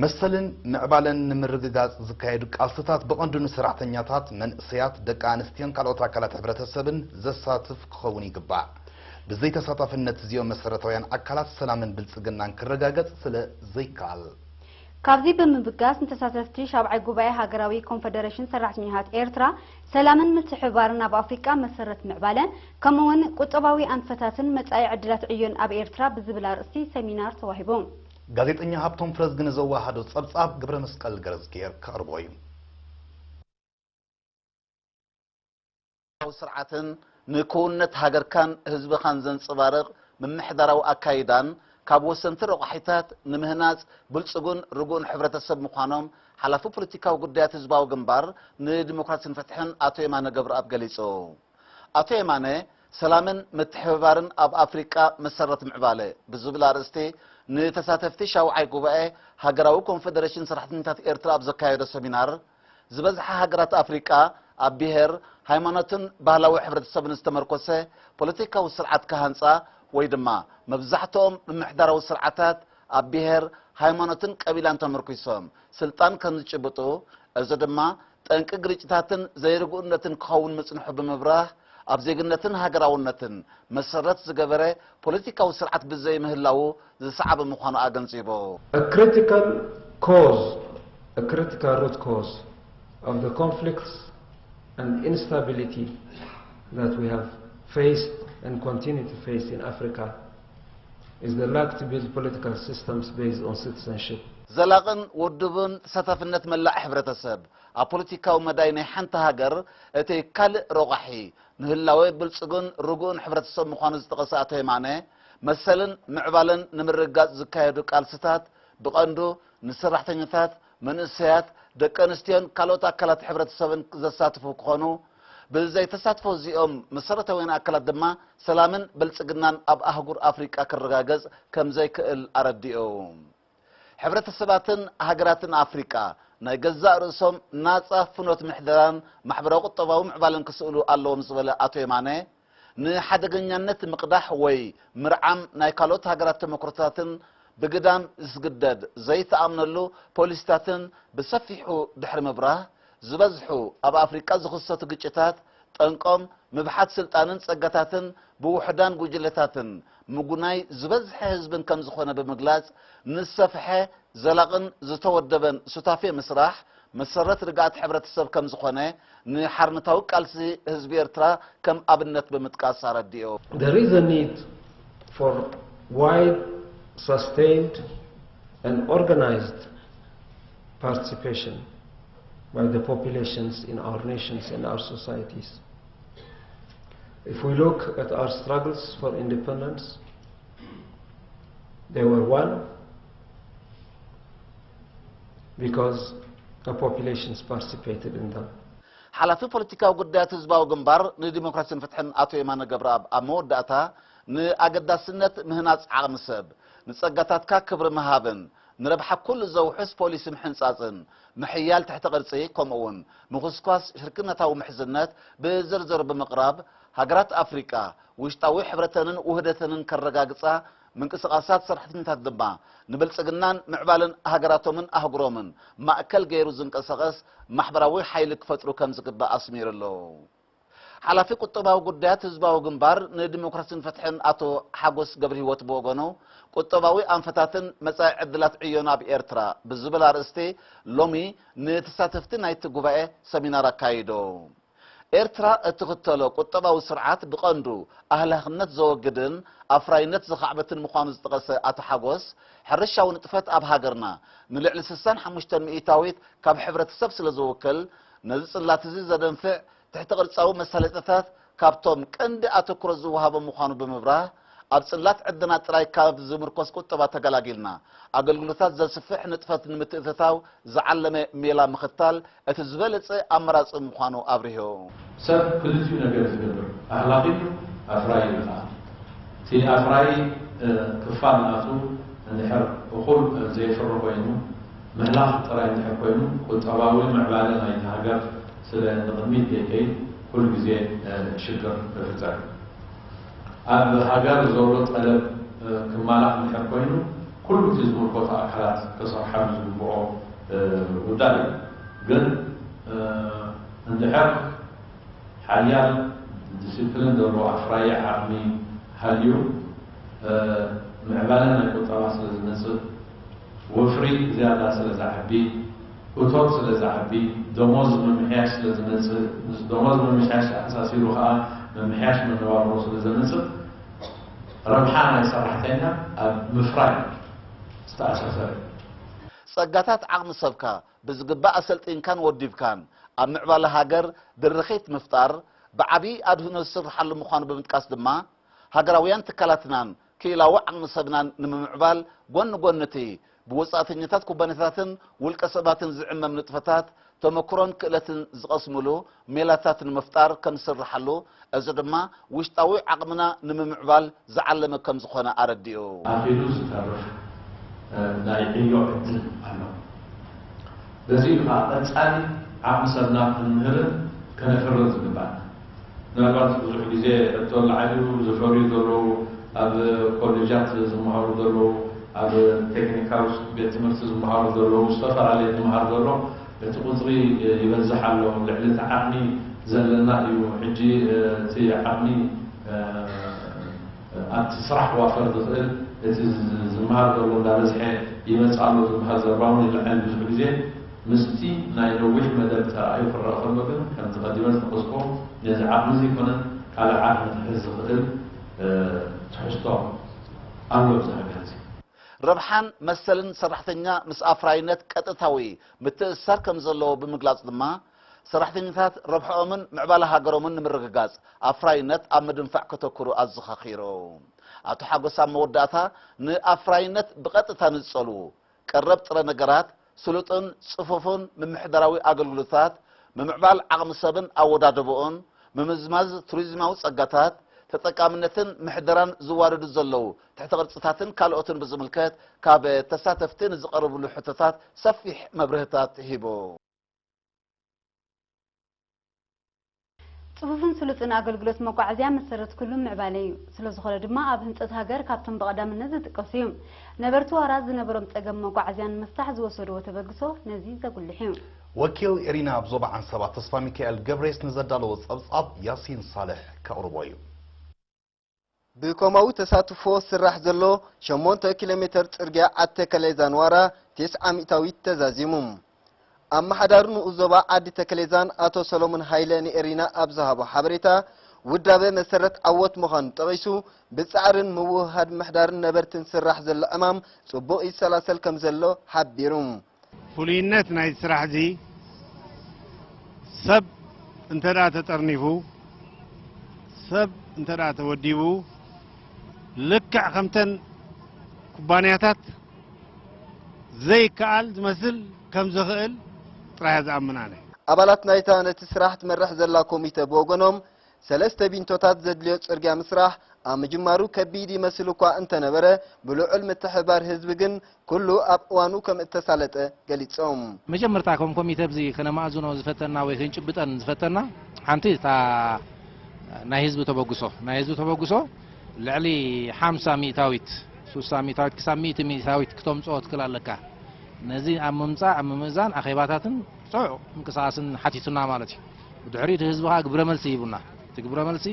መሰልን ምዕባለን ንምርግጋጽ ዝካየዱ ቃልስታት ብቐንዱ ንሰራሕተኛታት፣ መንእሰያት፣ ደቂ ኣንስትዮን ካልኦት ኣካላት ሕብረተሰብን ዘሳትፍ ክኸውን ይግባእ። ብዘይ ተሳታፍነት እዚኦም መሰረታውያን ኣካላት ሰላምን ብልጽግናን ክረጋገጽ ስለ ዘይከኣል። ካብዚ ብምብጋስ ንተሳተፍቲ ሻብዓይ ጉባኤ ሃገራዊ ኮንፈደሬሽን ሰራሕተኛታት ኤርትራ ሰላምን ምትሕብባርን ኣብ ኣፍሪቃ መሰረት ምዕባለ ከምኡውን ቁጠባዊ ኣንፈታትን መጻኢ ዕድላት ዕዮን ኣብ ኤርትራ ብዝብል ኣርእስቲ ሰሚናር ተዋሂቡ። ጋዜጠኛ ሃብቶም ፍረዝጊ ንዘወሃዶ ጸብጻብ ገብረመስቀል ገረዝግሄር ከቕርቦ እዩ። ስርዓትን ንክውንነት ሃገርካን ህዝብኻን ዘንጽባርቕ ምምሕዳራዊ ኣካይዳን ካብ ወሰንቲ ረቋሒታት ንምህናጽ ብልጽጉን ርጉእን ሕብረተሰብ ምዃኖም ሓላፊ ፖለቲካዊ ጉዳያት ህዝባዊ ግንባር ንዲሞክራሲን ፍትሕን ኣቶ የማነ ገብረኣብ ገሊጹ። ኣቶ የማነ ሰላምን ምትሕብባርን ኣብ ኣፍሪቃ መሰረት ምዕባለ ብዝብል ኣርእስቲ ንተሳተፍቲ ሻውዓይ ጉባኤ ሃገራዊ ኮንፈደሬሽን ሰራሕተኛታት ኤርትራ ኣብ ዘካየዶ ሰሚናር፣ ዝበዝሓ ሃገራት ኣፍሪቃ ኣብ ብሄር፣ ሃይማኖትን ባህላዊ ሕብረተሰብን ዝተመርኮሰ ፖለቲካዊ ስርዓት ክሃንጻ ወይ ድማ መብዛሕትኦም ምምሕዳራዊ ስርዓታት ኣብ ብሄር፣ ሃይማኖትን ቀቢላን ተመርኲሶም ስልጣን ከም ዝጭብጡ፣ እዚ ድማ ጠንቂ ግርጭታትን ዘይርጉእነትን ክኸውን ምጽንሑ ብምብራህ፣ ኣብ ዜግነትን ሃገራውነትን መሰረት ዝገበረ ፖለቲካዊ ስርዓት ብዘይምህላዉ ዝሰዓበ ምዃኑ ኣገንዚቡ። A critical cause, a critical root cause of the conflicts and instability that we have faced and continue to face in Africa is the lack to build political systems based on citizenship. ዘላቕን ውድቡን ተሳታፍነት መላእ ሕብረተሰብ ኣብ ፖለቲካዊ መዳይ ናይ ሓንቲ ሃገር እቲ ካልእ ረቋሒ ንህላወ ብልጽጉን ርጉእን ሕብረተሰብ ምዃኑ ዝጠቐሰ ኣቶ የማነ፣ መሰልን ምዕባለን ንምርግጋጽ ዝካየዱ ቃልስታት ብቐንዱ ንሰራሕተኛታት፣ መንእሰያት፣ ደቂ ኣንስትዮን ካልኦት ኣካላት ሕብረተሰብን ዘሳትፉ ክኾኑ፣ ብዘይ ተሳትፎ እዚኦም መሰረታውያን ኣካላት ድማ ሰላምን ብልጽግናን ኣብ ኣህጉር ኣፍሪቃ ክረጋገጽ ከም ዘይክእል ኣረዲኡ። ሕብረተሰባትን ሃገራትን ኣፍሪቃ ናይ ገዛእ ርእሶም ናጻ ፍኖት ምሕደራን ማሕበራዊ ቁጠባዊ ምዕባለን ክስእሉ ኣለዎም ዝበለ ኣቶ የማነ፣ ንሓደገኛነት ምቕዳሕ ወይ ምርዓም ናይ ካልኦት ሃገራት ተመክሮታትን ብግዳም ዝግደድ ዘይተኣምነሉ ፖሊሲታትን ብሰፊሑ ድሕሪ ምብራህ፣ ዝበዝሑ ኣብ ኣፍሪቃ ዝኽሰቱ ግጭታት ጠንቆም ምብሓት ስልጣንን ጸጋታትን ብውሑዳን ጉጅለታትን ምጉናይ ዝበዝሐ ህዝብን ከም ዝኾነ ብምግላጽ፣ ንዝሰፍሐ፣ ዘላቕን ዝተወደበን ሱታፌ ምስራሕ መሰረት ርግኣት ሕብረተሰብ ከም ዝኾነ ንሓርነታዊ ቃልሲ ህዝቢ ኤርትራ ከም ኣብነት ብምጥቃስ ኣረዲኡ። There is a need for wide, sustained and organized participation by the populations in our nations and our societies. If we look at our struggles for independence, they were won because the populations participated in them. ሓላፊ ፖለቲካዊ ጉዳያት ህዝባዊ ግንባር ንዲሞክራሲን ፍትሕን ኣቶ የማነ ገብረኣብ ኣብ መወዳእታ፣ ንኣገዳስነት ምህናጽ ዓቕሚ ሰብ፣ ንጸጋታትካ ክብሪ ምሃብን ንረብሓ ኩሉ ዘውሕስ ፖሊሲ ምሕንጻጽን ምሕያል ትሕተ ቅርጺ፣ ከምኡ'ውን ምኹስኳስ ሽርክነታዊ ምሕዝነት ብዝርዝር ብምቕራብ፣ ሃገራት ኣፍሪቃ ውሽጣዊ ሕብረተንን ውህደተንን ከረጋግጻ፣ ምንቅስቓሳት ሰራሕተኛታት ድማ ንብልጽግናን ምዕባለን ሃገራቶምን ኣህጉሮምን ማእከል ገይሩ ዝንቀሳቐስ ማሕበራዊ ሓይሊ ክፈጥሩ ከም ዝግባእ ኣስሚሩ ኣሎ። ሓላፊ ቁጠባዊ ጉዳያት ህዝባዊ ግንባር ንዲሞክራሲን ፍትሕን ኣቶ ሓጎስ ገብረሂወት ብወገኑ፣ ቁጠባዊ ኣንፈታትን መጻኢ ዕድላት ዕዮን ኣብ ኤርትራ ብዝብል ኣርእስቲ ሎሚ ንተሳተፍቲ ናይቲ ጉባኤ ሰሚናር ኣካይዱ። ኤርትራ እትኽተሎ ቁጠባዊ ስርዓት ብቐንዱ ኣህላኽነት ዘወግድን ኣፍራይነት ዘኻዕብትን ምዃኑ ዝጠቐሰ ኣቶ ሓጎስ፣ ሕርሻዊ ንጥፈት ኣብ ሃገርና ንልዕሊ ስሳን ሓሙሽተን ሚእታዊት ካብ ሕብረተሰብ ስለ ዝውክል፣ ነዚ ጽላት እዚ ዘደንፍዕ ትሕተ ቅርጻዊ መሳለጥያታት ካብቶም ቀንዲ ኣተኩሮ ዝወሃቦም ምዃኑ ብምብራህ፣ ኣብ ጽላት ዕድና ጥራይ ካብ ዝምርኮስ ቁጠባ ተገላጊልና፣ ኣገልግሎታት ዘስፍሕ ንጥፈት ንምትእትታው ዝዓለመ ሜላ ምኽታል እቲ ዝበለጸ ኣማራጺ ምዃኑ ኣብሪሁ። ሰብ ክልቲኡ ነገር እዩ ዝገብር፣ ኣኽላቒ እዩ፣ ኣፍራዪ እዩ ከዓ። እቲ ኣፍራዪ ክፋል ናቱ እንድሕር እኹል ዘየፍሪ ኮይኑ፣ ምህላኽ ጥራይ እንድሕር ኮይኑ፣ ቁጠባዊ ምዕባለ ናይቲ ሃገር ስለ ንቕድሚት ዘይከይድ ኩሉ ግዜ ሽግር ይፍጠር። ኣብ ሃገር ዘሎ ጠለብ ክማላእ እንድሕር ኮይኑ፣ ኩሉ እቲ ዝምልከቶ ኣካላት ከሰርሓሉ ዝግብኦ ጉዳይ እዩ። ግን እንድሕር ሓያል ዲሲፕሊን ዘለዎ ኣፍራዪ ዓቕሚ ሃልዩ፣ ምዕባለ ናይ ቁጠባ ስለ ዝመፅእ፣ ወፍሪ ዝያዳ ስለ ዝዓቢ፣ እቶት ስለ ዝዓቢ፣ ደሞዝ ምምሕያሽ ስለ ዝመፅእ፣ ምስ ደሞዝ ምምሕያሽ ተኣሳሲሩ ከዓ ምምሕያሽ መነባብሮ ስለ ዘምፅእ፣ ረብሓ ናይ ሰራሕተኛ ኣብ ምፍራይ ዝተኣሳሰረ እዩ። ጸጋታት ዓቕሚ ሰብካ ብዝግባእ ኣሰልጢንካን ወዲብካን ኣብ ምዕባለ ሃገር ድርኺት ምፍጣር ብዓቢ ኣድህኖ ዝስርሓሉ ምዃኑ ብምጥቃስ ድማ፣ ሃገራውያን ትካላትናን ክኢላዊ ዓቕሚ ሰብናን ንምምዕባል ጎኒ ጎኒ እቲ ብወጻእተኛታት ኩባንያታትን ውልቀ ሰባትን ዝዕመም ንጥፈታት ተመክሮን ክእለትን ዝቐስምሉ ሜላታት ንምፍጣር ከም ዝስርሓሉ፣ እዚ ድማ ውሽጣዊ ዓቕምና ንምምዕባል ዝዓለመ ከም ዝኾነ ኣረዲኡ። ኣኺሉ ዝተርፍ ናይ ዕዮ ዕድል ኣሎ። በዚ እዩ ከዓ ቀጻሊ ዓቕሚ ሰብና ክንምህርን ከነፍርን ዝግባእ። ምናልባት ብዙሕ ግዜ ሕቶ ላዓሉ ዝፈርዩ ዘለዉ ኣብ ኮሌጃት ዝመሃሩ ዘለዉ ኣብ ቴክኒካዊ ቤት ትምህርቲ ዝመሃሩ ዘለዉ ዝተፈላለየ ዝመሃር ዘሎ እቲ ቁፅሪ ይበዝሕ ኣሎ። ልዕሊ እቲ ዓቕሚ ዘለና እዩ። ሕጂ እቲ ዓቕሚ ኣብቲ ስራሕ ክዋፈር ዝኽእል እቲ ዝመሃር ዘሎ እንዳበዝሐ ይመፅእ ኣሎ ዝበሃል ዘረባ እውን ይልዓል። ብዙሕ ግዜ ምስቲ ናይ ነዊሕ መደብ ተራእዩ ክረአ ከሎ ግን ከምቲ ቀዲመ ዝጠቐስኩዎ ነዚ ዓቕሚ ዘይኮነ ካልእ ዓቕሚ ክሕዝ ዝኽእል ትሕዝቶ ኣሎ ኣብዚ ሃገር እዚ። ረብሓን መሰልን ሰራሕተኛ ምስ ኣፍራይነት ቀጥታዊ ምትእስሳር ከም ዘለዎ ብምግላጽ ድማ፣ ሰራሕተኛታት ረብሕኦምን ምዕባለ ሃገሮምን ንምርግጋጽ ኣፍራይነት ኣብ ምድንፋዕ ከተኩሩ ኣዘኻኺሩ። ኣቶ ሓጎስ ኣብ መወዳእታ፣ ንኣፍራይነት ብቐጥታ ንዝጸልዉ ቀረብ ጥረ ነገራት፣ ስሉጥን ጽፉፍን ምምሕዳራዊ ኣገልግሎታት፣ ምምዕባል ዓቕሚ ሰብን ኣወዳድብኡን፣ ምምዝማዝ ቱሪዝማዊ ጸጋታት፣ ተጠቃምነትን ምሕደራን ዝዋደዱ ዘለዉ ትሕተ ቅርጽታትን ካልኦትን ብዝምልከት ካብ ተሳተፍቲ ንዝቐረብሉ ሕቶታት ሰፊሕ መብርህታት ሂቡ። ጽፉፍን ስሉጥን ኣገልግሎት መጓዓዝያ መሰረት ኩሉ ምዕባለ እዩ። ስለዝኾነ ድማ ኣብ ህንጸት ሃገር ካብቶም ብቐዳምነት ዝጥቀሱ እዩ። ነበርቲ ዋራ ዝነበሮም ጸገም መጓዓዝያ ንምፍታሕ ዝወሰድዎ ተበግሶ ነዚ ዘጉልሕ እዩ። ወኪል ኤሪና ኣብ ዞባ ዓንሰባ ተስፋሚካኤል ገብሬስ ንዘዳለዎ ጸብጻብ ያሲን ሳልሕ ከቕርቦ እዩ። ብኮማዊ ተሳትፎ ዝስራሕ ዘሎ ሸሞንተ ኪሎ ሜተር ጽርግያ ዓዲ ተከሌዛን ዋራ ተስዓ ሚእታዊት ተዛዚሙ። ኣመሓዳሪ ንኡስ ዞባ ዓዲ ተከሌዛን ኣቶ ሰሎሞን ሃይለ ንኤሪና ኣብ ዝሃቦ ሓበሬታ፣ ውዳበ መሰረት ዓወት ምዃኑ ጠቒሱ፣ ብጻዕርን ምውህሃድ ምሕዳርን ነበርትን ዝስራሕ ዘሎ ዕማም ጽቡቕ ይሰላሰል ከም ዘሎ ሓቢሩ። ፍሉይነት ናይዚ ስራሕ እዚ ሰብ እንተ ደኣ ተጠርኒፉ፣ ሰብ እንተ ደኣ ተወዲቡ፣ ልክዕ ከምተን ኩባንያታት ዘይከኣል ዝመስል ከም ዝኽእል ጥራይ እየ ዝኣምን ኣነ። ኣባላት ናይታ ነቲ ስራሕ ትመርሕ ዘላ ኮሚተ ብወገኖም፣ ሰለስተ ቢንቶታት ዘድልዮ ጽርግያ ምስራሕ ኣብ ምጅማሩ ከቢድ ይመስል እኳ እንተነበረ፣ ብልዑል ምትሕብባር ህዝቢ ግን ኩሉ ኣብ እዋኑ ከም እተሳለጠ ገሊጾም። መጀመርታ ከም ኮሚተ ኣብዚ ከነማእዝኖ ዝፈተና ወይ ክንጭብጠን ዝፈተና ሓንቲ እታ ናይ ህዝቢ ተበግሶ ናይ ህዝቢ ተበግሶ ልዕሊ ሓምሳ ሚእታዊት ሱሳ ሚእታዊት ክሳብ ሚእቲ ሚእታዊት ክተምፅኦ ትክል ኣለካ። ነዚ ኣብ ምምፃእ ኣብ ምምእዛን ኣኼባታትን ፅዑቕ ምንቅስቃስን ሓቲቱና ማለት እዩ። ብድሕሪኡ እቲ ህዝቢ ከዓ ግብረ መልሲ ሂቡና። እቲ ግብረ መልሲ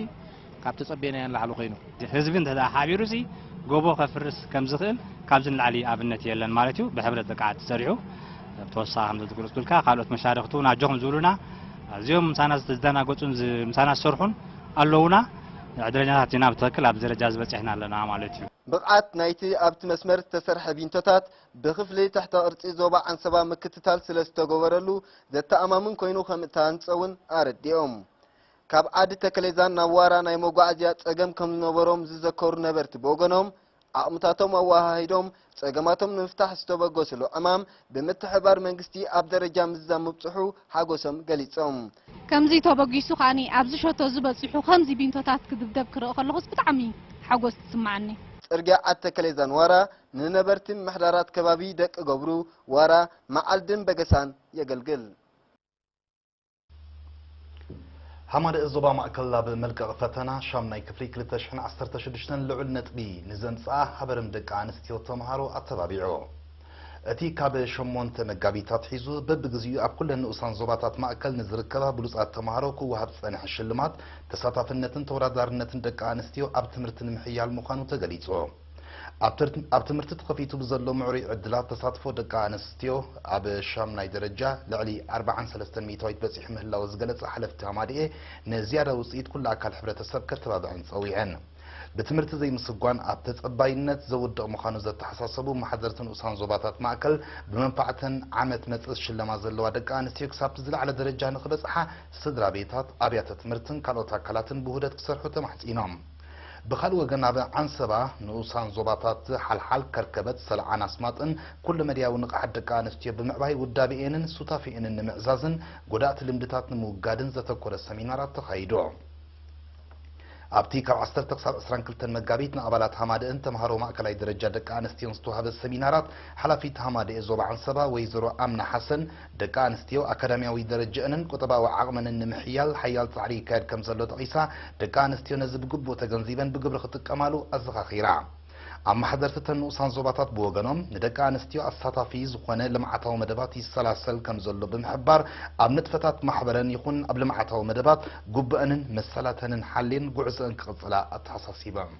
ካብ ተጸቤናዮ ንላዕሊ ኮይኑ። ህዝቢ እንተ ደኣ ሓቢሩሲ ጎቦ ከፍርስ ከም ዝኽእል ካብዚ ንላዕሊ ኣብነት የለን ማለት እዩ። ብሕብረት ደቂ ዓዲ ተሰሪሑ ብተወሳኺ ከም ዘትግለጽኩልካ ካልኦት መሻርኽቲ እውን ኣጆኹም ዝብሉና ኣዝዮም ምሳና ዝተደናገጹን ዝ- ምሳና ዝሰርሑን ኣለውና። ዕድለኛታት ኢና ብትኽክል ኣብዚ ደረጃ እዚ በጺሕና ኣለና ማለት እዩ። ብቕዓት ናይቲ ኣብቲ መስመር ዝተሰርሐ ቢንቶታት ብክፍሊ ትሕተ ቅርጺ ዞባ ዓንሰባ ምክትታል ስለ ዝተገበረሉ ዘተኣማምን ኮይኑ ከም እተሃንጸ እውን ኣረዲኦም። ካብ ዓዲ ተከሌዛን ናብ ዋራ ናይ መጓዓዝያ ጸገም ከም ዝነበሮም ዝዘከሩ ነበርቲ ብወገኖም፣ ዓቕምታቶም ኣወሃሂዶም ጸገማቶም ንምፍታሕ ዝተበገስሉ ዕማም ብምትሕብባር መንግስቲ ኣብ ደረጃ ምዝዛም ምብጽሑ ሓጎሶም ገሊጾም። ከምዚ ተበጊሱ ከኣኒ ኣብዚ ሸቶ እዚ በጺሑ ከምዚ ቢንቶታት ክድብደብ ክርኢ ከለኹስ ብጣዕሚ ሓጎስ ትስምዓኒ። ጽርግያ ዓዲ ተከሌዛን ዋራ ንነበርቲ ምምሕዳራት ከባቢ ደቂ ገብሩ፣ ዋራ፣ መዓልድን በገሳን የገልግል። ኣማደእ ዞባ ማእከል ኣብ መልቀቕ ፈተና ሻምናይ ክፍሊ ክልተ ሽሕን ዓሰርተ ሽዱሽተን ልዑል ነጥቢ ንዘምጽኣ ሃበርም ደቂ ኣንስትዮ ተምሃሮ ኣተባቢዑ። እቲ ካብ ሸሞንተ መጋቢት ኣትሒዙ በብግዚኡ ኣብ ኩለን ንኡሳን ዞባታት ማእከል ንዝርከባ ብሉጻት ተምሃሮ ክወሃብ ዝጸንሐ ሽልማት፣ ተሳታፍነትን ተወዳዳርነትን ደቂ ኣንስትዮ ኣብ ትምህርቲ ንምሕያል ምዃኑ ተገሊጹ። ኣብ ትር-፣ ኣብ ትምህርቲ ተኸፊቱ ብዘሎ ምዕሩይ ዕድላት ተሳትፎ ደቂ ኣንስትዮ ኣብ ሻምናይ ደረጃ ልዕሊ ኣርባዓን ሰለስተን ሚእታዊት በጺሑ ምህላው ዝገለጸ ሓለፍቲ ኣማድኤ፣ ንዝያዳ ውጽኢት ኩሉ ኣካል ሕብረተሰብ ከተባብዐን ጸዊዐን። ብትምህርቲ ዘይምስጓን ኣብ ተጸባይነት ዘውድቕ ምዃኑ ዘተሓሳሰቡ መሓደርቲ ንኡሳን ዞባታት ማእከል፣ ብመንፋዕተን ዓመት መጽእ ሽለማ ዘለዋ ደቂ ኣንስትዮ ክሳብቲ ዝለዓለ ደረጃ ንኽበጽሓ ስድራ ቤታት፣ ኣብያተ ትምህርትን ካልኦት ኣካላትን ብውህደት ክሰርሑ ተማሕጺኖም። ብኻልእ ወገን ኣብ ዓንሰባ ንኡሳን ዞባታት ሓልሓል፣ ከርከበት፣ ሰልዓን ኣስማጥን ኩለ መድያዊ ንቕሓት ደቂ ኣንስትዮ ብምዕባይ ውዳቤኤንን ሱታፌኤንን ንምዕዛዝን ጎዳእቲ ልምድታት ንምውጋድን ዘተኮረ ሰሚናራት ተኻይዱ። ኣብቲ ካብ ዓሰርተ ክሳብ ዕስራን ክልተን መጋቢት ንኣባላት ሃማደእን ተምሃሮ ማእከላይ ደረጃ ደቂ ኣንስትዮን ዝተዋህበ ሰሚናራት፣ ሓላፊት ሃማደኤ ዞባ ዓንሰባ ወይዘሮ ኣምና ሓሰን፣ ደቂ ኣንስትዮ ኣካዳሚያዊ ደረጃአንን ቁጠባዊ ዓቕመንን ንምሕያል ሓያል ጻዕሪ ይካየድ ከም ዘሎ ጠቒሳ፣ ደቂ ኣንስትዮ ነዚ ብግቡእ ተገንዚበን ብግብሪ ክጥቀማሉ ኣዘኻኺራ። ኣመሓደርቲ እተን ንኡሳን ዞባታት ብወገኖም፣ ንደቂ ኣንስትዮ ኣሳታፊ ዝኾነ ልምዓታዊ መደባት ይሰላሰል ከም ዘሎ ብምሕባር፣ ኣብ ንጥፈታት ማሕበረን ይኹን ኣብ ልምዓታዊ መደባት ግቡአንን መሰላተንን ሓልየን ጉዕዞአን ክቕጽላ ኣተሓሳሲቦም።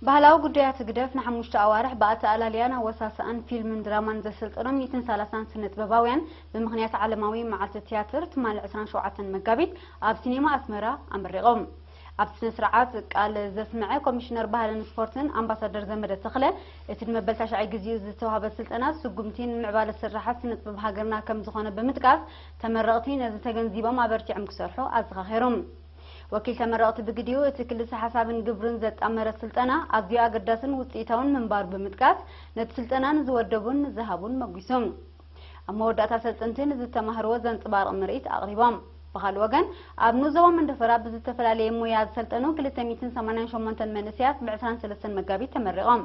ባህላዊ ጉዳያት ህግደፍ ንሓሙሽተ ኣዋርሕ ብኣተኣላልያን ኣወሳስኣን ፊልምን ድራማን ዘሰልጠኖም ሚእትን ሰላሳን ስነ ጥበባውያን ብምኽንያት ዓለማዊ መዓልቲ ትያትር ትማሊ ዕስራን ሸውዓተን መጋቢት ኣብ ሲኔማ ኣስመራ ኣመሪቖም። ኣብቲ ስነ ስርዓት ቃል ዘስምዐ ኮሚሽነር ባህልን ስፖርትን ኣምባሳደር ዘመደ ተኽለ፣ እቲ ንመበል ታሽዓይ ግዜኡ ዝተዋህበ ስልጠና ስጉምቲ ንምዕባለ ስራሓት ስነ ጥበብ ሃገርና ከም ዝኾነ ብምጥቃስ፣ ተመረቕቲ ነዚ ተገንዚቦም ኣበርቲዖም ክሰርሑ ኣዘኻኺሩ። ወኪል ተመረቕቲ ብግዲኡ፣ እቲ ክልሰ ሓሳብን ግብርን ዘጣመረ ስልጠና ኣዝዩ ኣገዳስን ውፅኢታውን ምንባሩ ብምጥቃስ፣ ነቲ ስልጠና ንዝወደቡን ንዝሃቡን መጒሱ። ኣብ መወዳእታ፣ ሰልጠንቲ ንዝተማህርዎ ዘንፅባርቕ ምርኢት ኣቕሪቦም። ብኻልእ ወገን፣ ኣብ ንኡስ ዞባ መንደፈራ ብዝተፈላለየ ሞያ ዝሰልጠኑ ክልተ ሚእትን ሰማንያን ሸሞንተን መንእሰያት ብዕስራን ሰለስተን መጋቢት ተመሪቖም።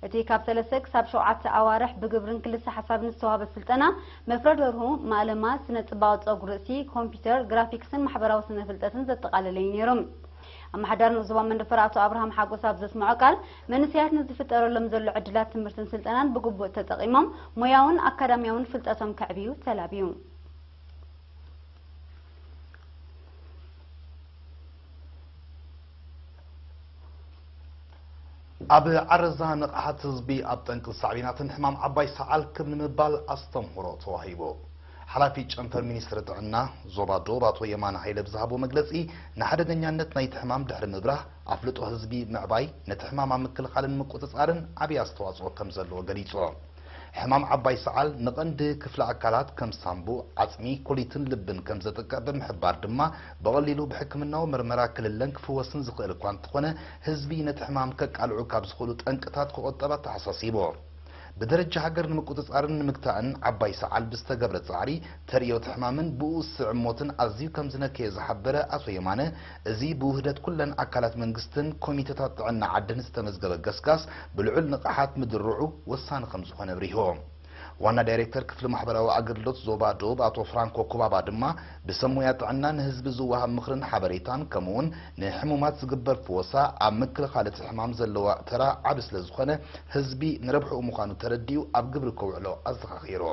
እቲ ካብ ሰለስተ ክሳብ ሸውዓተ ኣዋርሕ ብግብርን ክልሰ ሓሳብን ዝተዋህበ ስልጠና፣ መፍረ ደርሁ፣ ማእለማ፣ ስነ ጽባቐ ጸጉሪ ርእሲ፣ ኮምፒውተር፣ ግራፊክስን ማሕበራዊ ስነ ፍልጠትን ዘጠቓለለ እዩ ነይሩ። ኣመሓዳሪ ንኡስ ዞባ መንደፈራ ኣቶ ኣብርሃም ሓጎስ ኣብ ዘስምዖ ቃል፣ መንእሰያት ንዝፍጠረሎም ዘሎ ዕድላት ትምህርትን ስልጠናን ብግቡእ ተጠቒሞም ሞያውን ኣካዳሚያውን ፍልጠቶም ከዕብዩ ተላብዩ። ኣብ ዓረዛ ንቕሓት ህዝቢ ኣብ ጠንቂ ሳዕቤናትን ሕማም ዓባይ ሰዓል ክብ ንምባል ኣስተምህሮ ተዋሂቡ። ሓላፊ ጨንፈር ሚኒስትሪ ጥዕና ዞባ ዶብ ኣቶ የማነ ሃይለ ብዝሃቦ መግለጺ፣ ንሓደገኛነት ናይቲ ሕማም ድሕሪ ምብራህ፣ ኣፍልጦ ህዝቢ ምዕባይ ነቲ ሕማም ኣብ ምክልኻልን ምቁጽጻርን ዓብዪ ኣስተዋጽኦ ከም ዘለዎ ገሊጹ። ሕማም ዓባይ ሰዓል ንቐንዲ ክፍለ ኣካላት ከም ሳንቡእ፣ ዓጽሚ፣ ኩሊትን ልብን ከም ዘጥቅዕ ብምሕባር ድማ፣ ብቐሊሉ ብሕክምናዊ መርመራ ክልለን ክፍወስን ዝኽእል እኳ እንተኾነ፣ ህዝቢ ነቲ ሕማም ከቃልዑ ካብ ዝኽእሉ ጠንቅታት ክቑጠብ ኣተሓሳሲቡ። ብደረጃ ሃገር ንምቁጽጻርን ንምግታእን ዓባይ ሰዓል ብዝተገብረ ጻዕሪ፣ ተርእዮ እቲ ሕማምን ብኡ ዝስዕብ ሞትን ኣዝዩ ከም ዝነከየ ዝሓበረ ኣቶ የማነ፣ እዚ ብውህደት ኩለን ኣካላት መንግስትን ኮሚተታት ጥዕና ዓድን ዝተመዝገበ ገስጋስ ብልዑል ንቕሓት ምድርዑ ወሳኒ ከም ዝኾነ ኣብሪሁ። ዋና ዳይሬክተር ክፍሊ ማሕበራዊ ኣገልግሎት ዞባ ዶብ ኣቶ ፍራንኮ ኩባባ ድማ፣ ብሰብ ሞያ ጥዕና ንህዝቢ ዝወሃብ ምኽርን ሓበሬታን፣ ከምኡውን ንሕሙማት ዝግበር ፍወሳ ኣብ ምክልኻል እቲ ሕማም ዘለዎ ተራ ዓቢ ስለ ዝኾነ፣ ህዝቢ ንረብሕኡ ምዃኑ ተረዲኡ ኣብ ግብሪ ከውዕሎ ኣዘኻኺሩ።